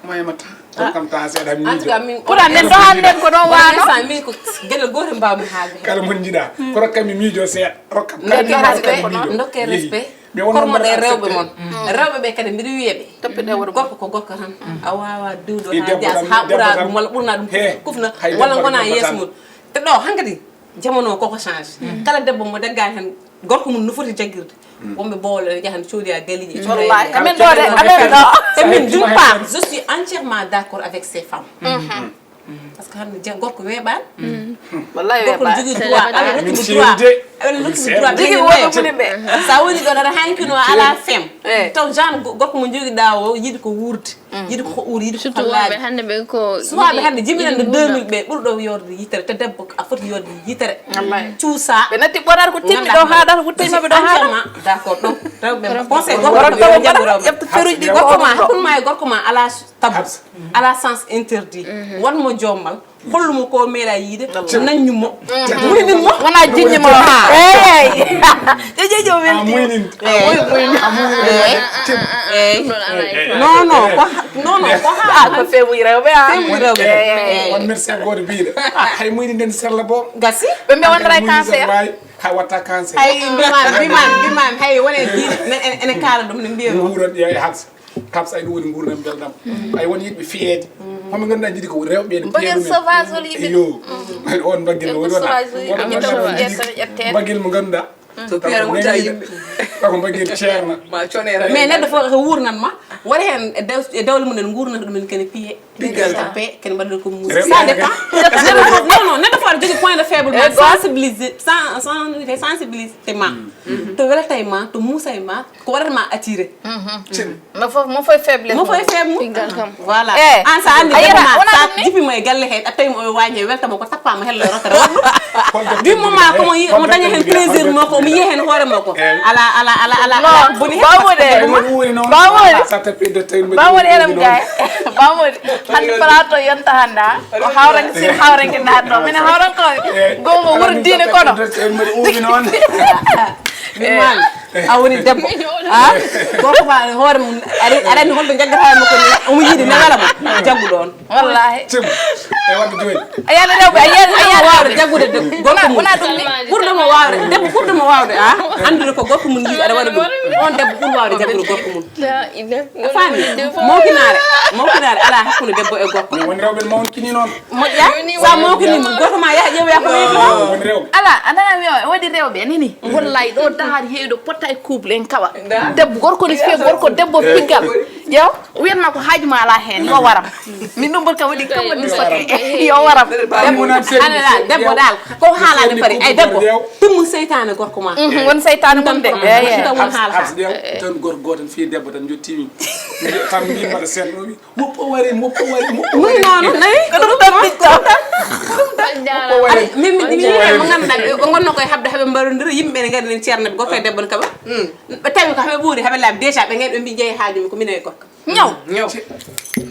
ma e matta. On kam taha seeɗa mi miijo. Pourtant nden dohan nden ko ɗon wano. Min ko geɗel goto mbawmi haalde. Kala mon jiɗa ko rokkam mi miijo seeɗa rokkam kala ndokke respect ndokke respect. Kormoɗe rewɓe mon rewɓe ɓe kadi mbiɗa wiya ɓe gorko ko gorko tan. A wawa diwde ha jas ha ɓura ɗum walla ɓurna ɗum kufna walla gona yeeso mum. Te ɗo hankadi jamano koko change kala debbo mo daggani tan gorko mum no foti jaggirde. Wonɓe bowlo ene jahan coodi a galiji e wallahi amen ɗo de amen ɗo. Et min d'une part je suis entièrement d'accord avec ces femmes. Parce que hande gorko weeɓani. Wallahi gorko ne jogui droit aɗa rokkimo droit aɗa rokkimo droit jogui woɓe mune ɓe. Sa woni ɗon aɗa hankino ala fem taw genre gorko mo joguiɗa o yiɗi ko wuurde. Yiɗi ko ɓuuri yiɗi ko surtout wonɓe hande ɓe ko suwaɓe hande jibinande deux mille ɓe ɓurɗo yorde yitere te debbo a foti yorde yitere. Cuusa ɓe natti ɓoɗata ko timmi ɗo haɗata wuttaymaɓe ɗo haɗa. D'accord ɗum rewɓe conseil gorko ƴefta feruji ɗi gorko ma hakkunde ma e gorko ma ala tabu. Ala sens interdit. Wanmo jommal hollumo ko meeɗa yiide. Naññumo muyninmo wona jiññimo. Eyyi. Ƴeƴeƴo welti. Non non ko non non ko ha ko femuji rewɓe a femuji rewɓe. On médecin goto biɗo hay muyni nden sella bo gasi ɓe mbi wonata e cancer. Ha watta cancer. Hay mbiman mbiman mbiman hay wone diine ene kaala ɗum ne mbiya ɗum wuuran ƴeewa e halsa. Kam so ay ɗum woni nguurdam belɗam. Ay won yiɗɓe fiyeede. Homo ngannduɗaa jiɗi ko rewɓe ene piya ɗumen. Sauvage woni yiɗɓe yo. Ay on mbaggel no woni wona. Mbaggel mo ngannduɗaa so piya wota yimɓe. Ako mbaggel ceerna. Mais neɗɗo fof ko wuurnan ma waɗa heen e dewle mum en nguurnata ɗumen kene piye. Ɓiggal tappe kene mbaɗa ko musi ça dépend. Non non neɗɗo fof aɗa jogui point de faible ma sensibiliser sensibilisé ma. To welata e ma to muusa e ma. Ko waɗata ma attiré. No fof mo fof e faiblesse mo fof e faible mum. Ɓingal kam voilà. An sa andi a yiyata wona sa ɗum ni jipimo e galle he a tawi mo e wañi he weltamo ko tappama hello rota rewɗo. Bimmo ma komo yi omo daña hen plaisir mo ko omo yiya hen hoore mo ko ala ala ala ala ala boni hen. Bawode bawode bawode eram gay. Bawode hande plateau yonta handa o hawranke sir hawranke naatno minen hawrankoɓe gongo wuuro diine kono. Min mami a woni debbo a gorko ma hoore mum aɗa aɗa anndi holto jaggata hoore makko ni omo yiide newala mo jaggu ɗon. Wallahi tim e wadde joni a yiyani rewɓe a yiyani a yiyani wawde jaggude gorko mum wona ɗum ni ɓurɗo mo wawde debbo ɓurɗo mo wawde a anndude ko gorko mum yiɗi aɗa waɗa ɗum on debbo ɓuri wawde jaggude gorko mum. A faami mawkinaare mawkinaare Alaa hakkunde debbo e gorko. Won rewɓe mawnkini noon. Moƴƴa. Sa mawkinima, goto ma yaha ƴeewoya ko weeto. Won rewɓe. Ala, a nana mi o waɗi rewɓe nini. Wallahi ɗo dahar heewi ɗo potta e couple en kawa. Debbo gorko ne fiya gorko debbo piggal. Ƴeew, wiyatma ko haaju ma ala heen, yo waram. Min ɗum ɓurka waɗi kam waɗi soke. Yo waram. Alala, debbo dal ko haalade pari ay debbo. Ɗum seytaane gorko ma. Won seytaane mum de. Tan won haala. Tan gorko goto tan fiya debbo tan jottimi. Tan mbin mbaɗa seetno. Woppo wari, woppo wari, woppo wari. Noon, nayi? Ko ɗum tan ɓiɗɗo. Min, min, min, min, mo ngannduɗaa ɓe, ɓe ngonno koye haɓde haɓe mbarodira, yimɓe ne ngari nen ceerno ɓe, gorko e debbo ne kaɓa. Ɓe tawi ko haɓe ɓuuri, haɓe laabi déjà, ɓe ngari ɓe mbi jeeyi haaju mum ko minen e gorko. Ñaw. Ñaw.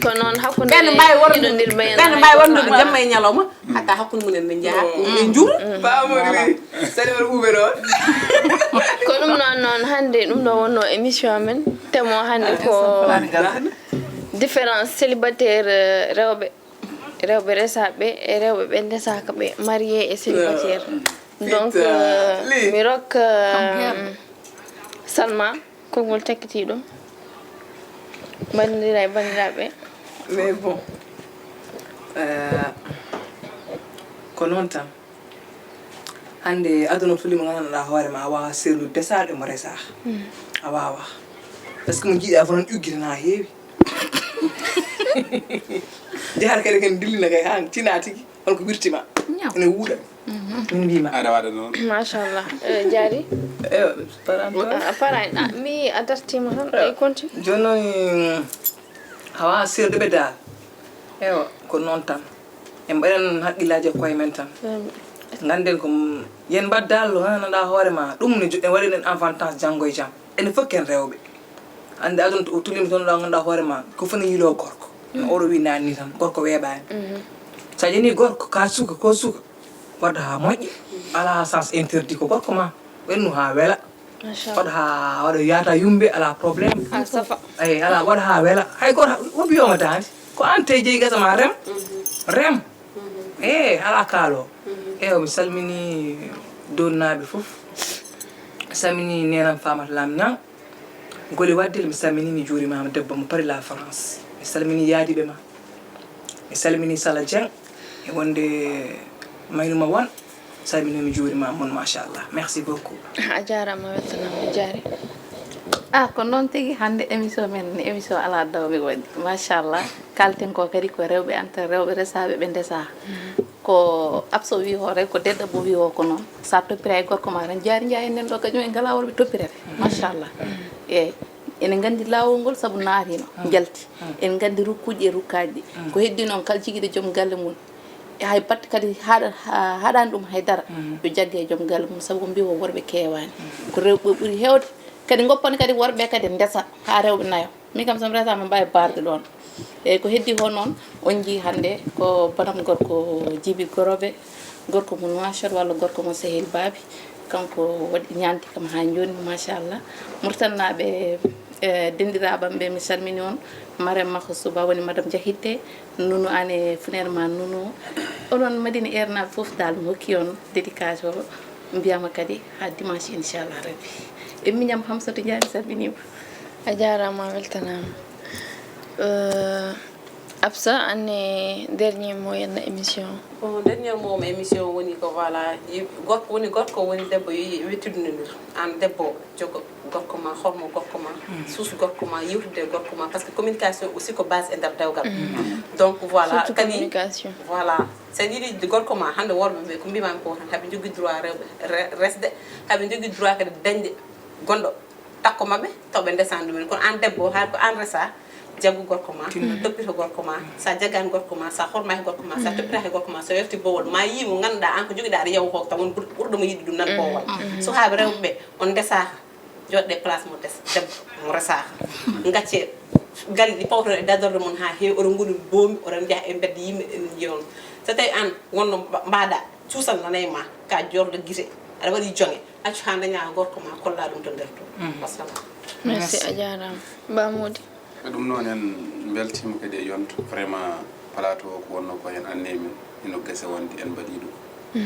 Ko noon hakkunde ɓen mbawi wonde, ɓen mbawi wonde jamma e ñalawma, hatta hakkunde mum en min njaha, ɓe njuura. Bamori wi, sali won ɓuuɓe ɗon. Ko ɗum noon, noon hannde ɗum ɗo wonno émission amen, thème o hannde ko différence célibataire, euh, rewɓe, rewɓe resaaɓe e rewɓe ɓe ndesaaka ɓe, marié e célibataire. Donc, euh, mi rokka, euh, Salma konngol cakkitiiɗo, mbanndira e banndiraaɓe. Mais bon, euh, ko noon tan. Hannde aduna tuli mo nganndanɗaa hoore ma, a waawa seerlude desaaɗo e mo resaa. A waawa. Parce que mo jiiɗaa fof noon ƴuggitanaa heewi. Jahata kadi ken dillina kay haa tina tigi, holko wirti ma? Ene wuuɗa. Min mbima. Aɗa waɗa noon. Machallah. Eh, Jaari? Eyo, paranto. A paran, a, mi a dartima tan, ay konti. Jooni noon, a waawa seerduɓe daal. Ewa, ko noon tan. En mbaɗan haqqillaaji e koye men tan. Ngannden ko, yen mbaɗ daal, no nganndanɗaa hoore ma, ɗum ne jo-, en waɗi ɗen avantage janngo e jam. Enen fof ken rewɓe. Hannde aduna o tulima toon ɗo ngannduɗaa hoore ma, ko foti yilo gorko. No oɗo wi naanni tan, gorko weeɓaani. So a ƴeewi gorko, ka suka, ko suka, waɗa haa moƴƴa. Alaa sens interdit, ko gorko ma. Ɓennu haa wela. Machallah. Waɗa haa, waɗa yaata yumbe, alaa problème. Haa safa. Eyi, alaa, waɗa haa wela. Hay gooto, wo mbiyoma daande. Ko aan tawi jeyi gasa ma rem. Rem. Eyi, alaa kaalo. Eyi, mi salmini Doolnaaɓe fof. Mi salmini neenam Faamata Lam Ñaŋ. Goli Waddel, mi salmini, mi juurimaama, debbo mo Paris la France. Mi salmini yaadiɓe ma. Mi salmini Sala Dieng e wonde Maynuma Wan. Mi salmini, mi juurimaama mon, machallah. Merci beaucoup. A jaaraama, weltanaama, mi jaari. Ah, ko noon tigi, hannde émission men, émission alaa dawmi waɗi. Machallah. Kalten ko kadi ko rewɓe anta, rewɓe resaaɓe ɓe ndesaa. Ko Absa wi hoore, ko Deɗɗa Bo wi o ko noon. Sa toppira e gorko ma tan, Jaari Njaay en nen ɗo kañum en ngala worɓe toppirata. Machallah. Eyi. Ene nganndi laawol ngol sabu naatino, njalti. Ene nganndi rukkuuji e rukkaaji ɗi. Ko heddi noon, kala jigiiɗo joom galle mum, e hay batte kadi haɗa-, ha-, haɗaani ɗum hay dara, yo jagge e joom galle mum, sabu ko mbiyi ko worɓe keewaani. Ko rewɓe ɓuri heewde. Kadi ngoppani kadi worɓe kadi ndesa haa rewɓe nayo. Min kam, so mi resaama, mbawi barde ɗon. Eyyi, ko heddi ho noon, on njii hannde ko banam gorko Jibi Gorobe, gorko mo Nouakchott walla gorko mo Sehel Baabi. Kanko waɗi ñaanti kam haa jooni, machallah. Murtannaaɓe, eh, dendiraaɓe am ɓe, mi salmini on. Marème Makko Suba woni Madame Diakhitte, Nounou Anne, funere ma Nounou. Onon Madina Air naaɓe fof dal, mi hokki on dédicace o. Mbiyama kadi haa dimanche, inchallah rabbi. E miñam Hamsatou Ndiaye, mi salminiima. A jaaraama, a weltanaama. Euh, Absa, an ne dernier mot yenna émission o? Bon, dernier mot mo émission o woni ko, voilà, yi-, gorko woni gorko, woni debbo, yo yi-, wettidunde ndur. An debbo, jogo gorko ma, hormo gorko ma, suus gorko ma, yewtude e gorko ma, parce que communication aussi ko base e nder dewgal. Donc, voilà, surtout kadi, communication. Voilà. So a yiɗi gorko ma, hannde worɓe ɓe, ko mbimami ko tan, haɓe njogii droit rewɓe re-, resde, haɓe njogii droit kadi dañde gonɗo takko maɓɓe, taw ɓe ndesaani ɗumen. Kono aan debbo, hay ko aan resa, jaggu gorko ma, toppito gorko ma. Sa jaggaani gorko ma, sa hormaaki gorko ma, sa toppitaaki gorko ma, so yalti bowol, ma yii mo ngannduɗaa aan ko jogiɗaa aɗa yawa ko, taw won ɓur-, ɓurɗo mo yiɗde ɗum nan bowol. Sukaaɓe rewɓe ɓe, on ndesaaka. Jooɗde place mo des-, debbo mo resaaka. Ngacce galle ɗi pawtoɗe e dadorde mon haa heewi, oɗon ngoni boomi, oɗon njaha e mbedda, yimɓe ene njiya on. So tawi aan wonno mba-, mbaɗa cuusal nanay ma, ka jorɗo gite, aɗa waɗi joŋe, accu haa daña gorko ma, kolla ɗum to nder to. Wassalam. Merci, a jaaraama. Ba Mody. E ɗum noon, en mbeltiima kadi e yonto. Vraiment, plateau o ko wonno ko heen année min, ino gasa wonde en mbaɗii ɗum.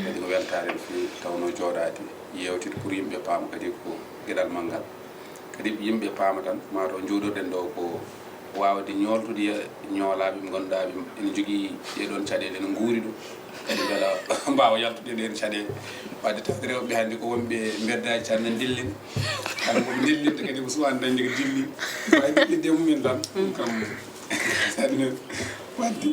Kadi ko weltaare no feewi, tawnoo jooɗaade, yeewtide pour yimɓe paama kadi ko geɗal manngal. Kadi yimɓe paama tan, maa taw njooɗorɗen ɗo ko waawde ñooltude ñoolaaɓe ɓe ngannduɗaa ɓe ene njogii ɗee ɗoon caɗeele, ene nguuri ɗum, kadi mbela mbaawa yaltude ɗeen caɗeele. Waɗde tawde rewɓe hannde ko wonɓe mbeddaaji, so annda ndillin, hannde ko ndillinde kadi ko suwaan dañde ko dilli, waawi dillinde e mumen tan. Ɗum kam waɗde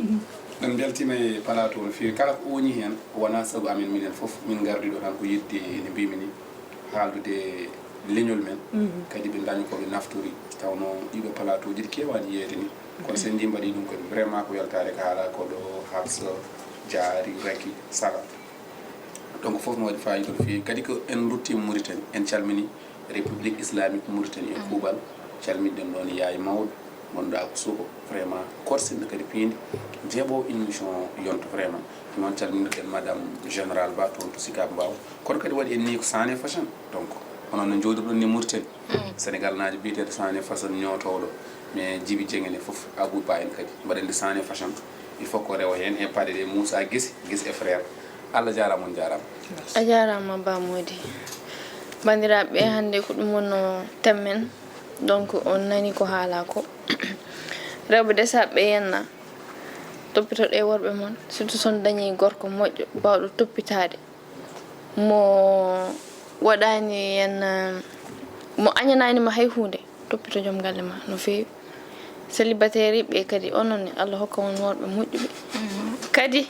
ɗum mbeltiima e palaato no feewi. Kala ko ooñi heen wonaa sago amen minen fof, min ngardi ɗo tan ko yiɗde, no mbiimi ni, haaldude leñol men, kadi ɓe ndaña ko ɓe naftori, tawno ɗiɗo palaato jiɗi keewaani yeeyde ni. Kono sen ndi mbaɗi ɗum kadi vraiment ko weltaare ka haala ko ɗo Hafsa, Jaari, Raki, Sala. Donc fof no waɗi fayida no feewi. Kadi ko en rutti Mauritanie, en calmini République Islamique Mauritanie e kuuɓal, calminɗen ɗoon yaay mawɗo, gonɗaa ko suko, vraiment korsinɗo kadi piindi, jeeɓo émission yonto vraiment. Noon calminirɗen Madame Général Ba toon to Sicap Mbao. Kono kadi waɗi en ni ko Sané Fashion. Donc, onon no njooɗirɗon ni Mauritanie. Sénégal naajo biyeteeɗo Sané Fashion ñootooɗo. Mais Jibi Dieng ene fof, Abou Ba en kadi. Mbaɗen de Sané Fashion. Il faut ko rewa heen e paɗe ɗe Moussa Guissé, Guissé et frère. Allah jaaraama, on jaaraama. A jaaraama Ba Mody. Banndiraaɓe, hannde ko ɗum wonno thème men. Donc, on nani ko haala ko. Rewɓe desaaɓe ɓe yenna. Toppitoɗe worɓe mon. Surtout son dañi gorko moƴƴo, baawɗo toppitaade. Mo waɗaani en, mo añanaani ma hay huunde, toppito joom galle ma no feewi. Célibataire ɓe kadi, onon ne, Allah hokka on worɓe moƴƴuɓe. Kadi,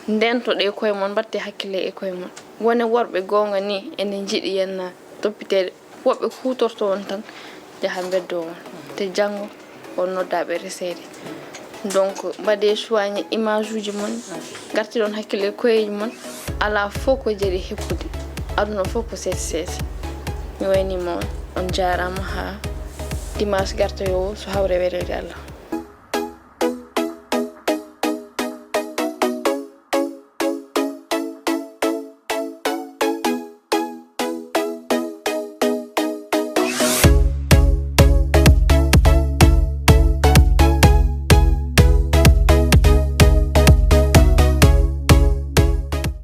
ndento ɗe koye mon, mbatte hakkille e koye mon. Wone worɓe goonga ni, ene njiɗi en toppiteede. Woɓɓe kuutorto on tan, njaha mbeddo on. Te janngo, on noddaaɓe reseede. Donc, mbaɗee choix ñi image uji mon, ngartiron hakkille e koyeeji mon. Alaa fof ko jaɗi heppude. Aduna fof ko seesi seesi. Mi wayniima on, on jaaraama haa dimanche gartoyoowo so hawre weleede Allah.